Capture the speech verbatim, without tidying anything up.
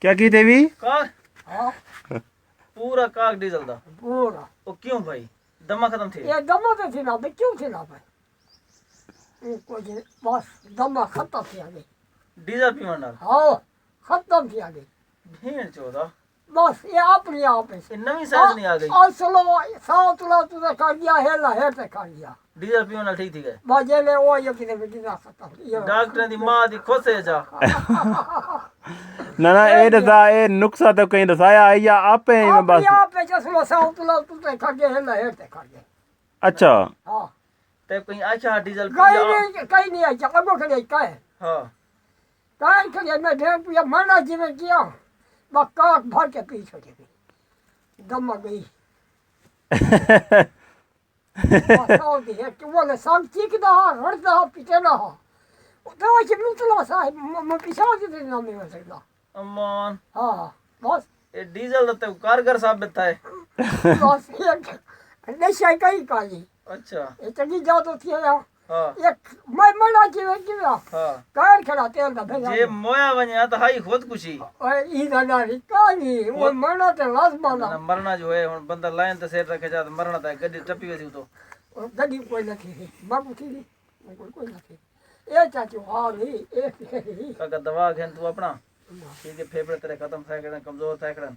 کیا کیتے وی؟ کاغ؟ ہاں۔ پورا کاغ ڈیزل دا؟ پورا۔ او کیوں بھائی؟ دما ختم تھی؟ یہ دما تے تھی نہ بھائی، کیوں تھی نہ بھائی؟ یہ کچھ بس دما ختم تھی آ گئی۔ ڈیزل پیون نال؟ ہاں، ختم تھی آ گئی۔ بھین چودا۔ بس یہ اپنی آپ ہے۔ یہ نوی سائز نہیں آ گئی؟ اصلو ساؤ تلا تو کر گیا ہے، لا ہے تے کر گیا۔ ڈیزل پیون نال ٹھیک تھی گئے؟ بس جے لے وہ یہ کنے بھی ڈیزل ختم۔ یہ ڈاکٹر دی ماں دی کھوسے جا۔ نہ نہ، اے ݙسا، اے نقصہ تے کہیں ݙسایا ہے یا آپے ایویں بس؟ اپنی آپ ہے، جس لو ساؤ تلا تو کر گیا ہے، لا ہے تے کر گیا۔ اچھا۔ ہاں۔ تے کہیں آکھیا ڈیزل پی کہیں آ؟ نہیں، کہیں نہیں آکھیا، اگو کھڑے کہے۔ ہاں۔ کہیں کھڑے میں ڈھیر پیا، منا جی میں کیا، بکاک بھر کے پی چھوڑے گئی۔ دم گئی۔ بس آؤ دی ہے کہ وہ لے سب چیک دا ہا، رڑ دا ہا، پیتے دا ہا۔ تو اچھے مطلع صاحب، م-، م-، پیچھے آ کے نام نہیں ہو سکتا۔ امان۔ ہاں، بس۔ اے ڈیزل دا تے کارگر ثابت تھئے۔ بس، ایک نشہ کئی کالی۔ اچھا۔ اے چنگی جادو تھی ہے۔ ہاں۔ ایک میں منا جی میں جی۔ ہاں۔ کار کھڑا تیل دا بھیجا۔ جے مویا ونجا تو ہائی خودکشی۔ اوئے، ای دا نہ ری کالی، وہ مرنا تے لازم آنا۔ نہ، مرنا جو ہے، ہن بندہ لائن تے سیٹ رکھے جا تو مرنا تے گڈی ٹپی ویسی اتوں۔ گڈی کوئی نہ تھی، بابو تھی، کوئی، کوئی نہ تھی۔ اے چاچو حال ہی، اے ہی۔ کاکا دوا گھن تو اپنا۔ ٹھیک ہے، پھیپھڑے تیرے ختم تھئے کھڑن، کمزور تھئے کھڑن۔